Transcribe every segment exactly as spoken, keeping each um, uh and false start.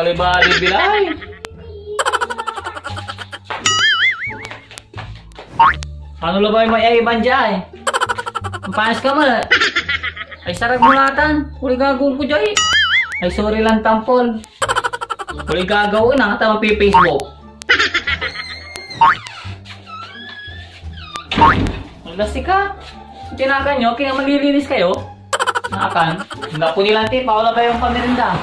Ay, bali bilay. Ano labay may ay banjay? Panas ka mo. Ay, sarag mo natan. Uli gagawin ko jay. Ay, sorry lang, tampol. Uli gagawin na, tama pi Facebook. Ang lastik ka. Tinakan nyo, kaya malilinis kayo. Naakan. Ang gapo nila, ti, paula ba yung pamirinda?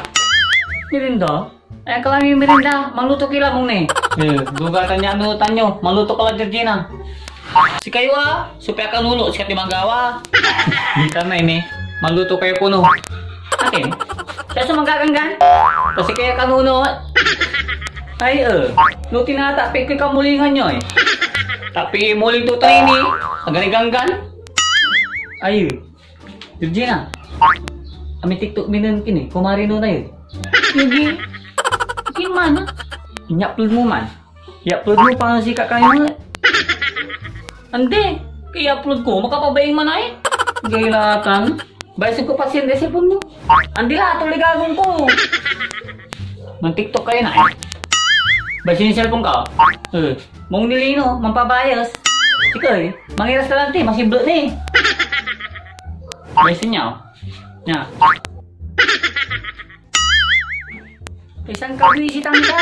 Mirinda? Ay, ang kami mirinda. Maluto kila mong ni. Eh, dugatan niya, ano, tanyo. Maluto ka lang, Georgina. Si kayo, ah. Supya ka nulo, si Kati Manggawa. Di ka na, ini. Maluto kayo kuno. Akin? Siya sa manggaganggan? Kasi kaya ka nuno. Ay, eh. No tinatapik ko kamulingan nyo, eh. Tapi muling to train, eh. Agani ganggan. Ay, eh. Georgina, ami TikTok mi nen kin eh, kumari no na yun. Sige. Kin man, ah? Inya-upload mo man. I-upload mo para si kakayo nga. Andi, kaya upload ko, makapabaying man ay. Gailatan. Baysin ko pa siya cellphone mo. Andi la, tuloy gagong ko. Man TikTok kayo na eh. Baysin yung cellphone ka. Eh, mong nilino, mampabayas. Sika eh, mangiras ka lang ti, masiblo ni. Baysin niya, oh. Niya. Isang kabisitan ka.